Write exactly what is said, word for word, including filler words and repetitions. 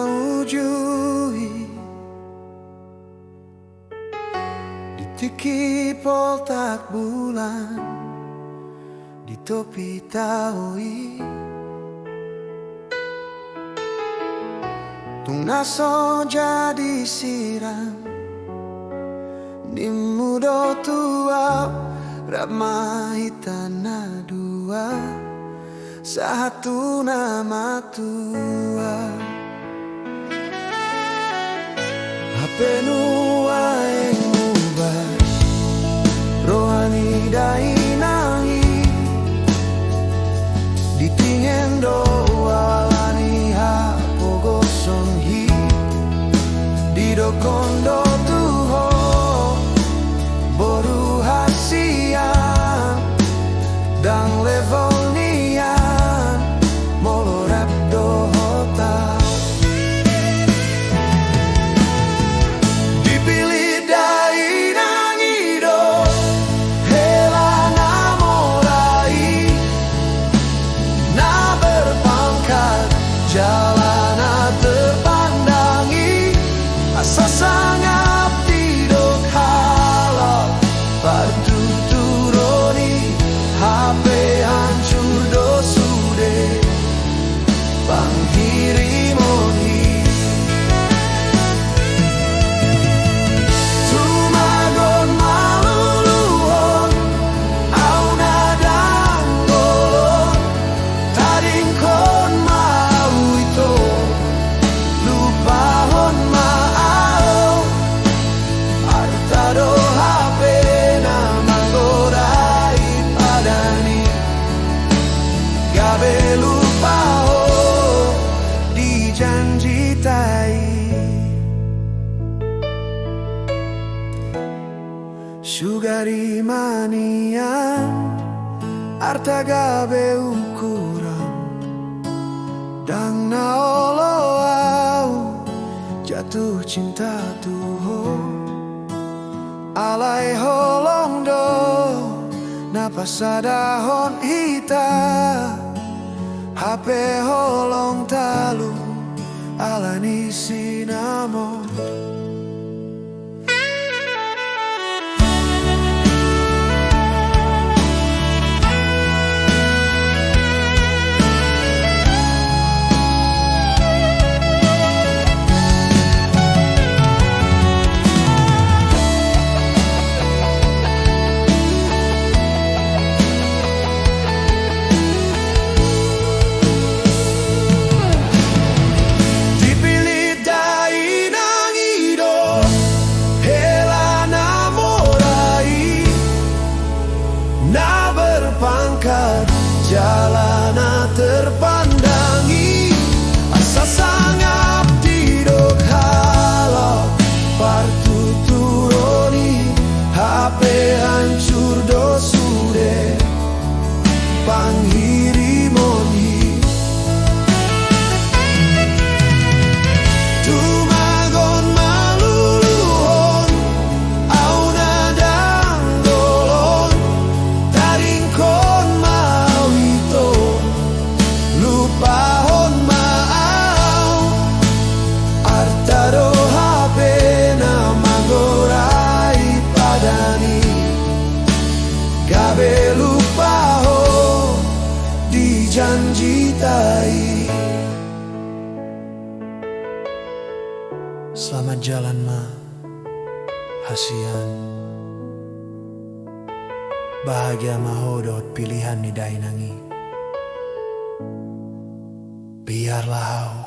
uju i, di tingki poltak bulan, di topi tao i. Tung na so jadi sirang, nimmu do tu au, rap ma hita na dua, sahat tu na matua. Hape nuaeng muba roha ni dainang i, di tingeng do hualani hapogoson i. Didokkon do tu ho, boru hasian, ndang level nian molo rap dohot au. Dipillit dainang i do hela na mora i, na berpangkat jala na terpandang i, asa sangap didok halak partuturon i. Hape hancur do sude panghirimon i. Tumagon maluluhon au na dangol on, tadingkon ma au ito, lupahon ma au. Arta do hape na manggorai padan i, gabe lupa ho di janjita i. Sugari ma nian arta gabe ukuran, ndang na olo au jatuh cinta tu ho. Alai holong do na pasadahon hita, hape holong talu ala ni sinamot. Dipillit dainang i do hela na mora i, na berpangkat jala na terpandang i, asa sangap didok halak partuturon i. Hape hancur do sude panghirimon i. Tumagon maluluhon au na dangol on, tadingkon ma au ito, lupahon ma au. Arta do hape na manggorai padan i, gabe lupa ho di janjita i. Selamat jalan ma hasian. Bahagia ma ho dohot pilihan ni dainang i. Biarlah au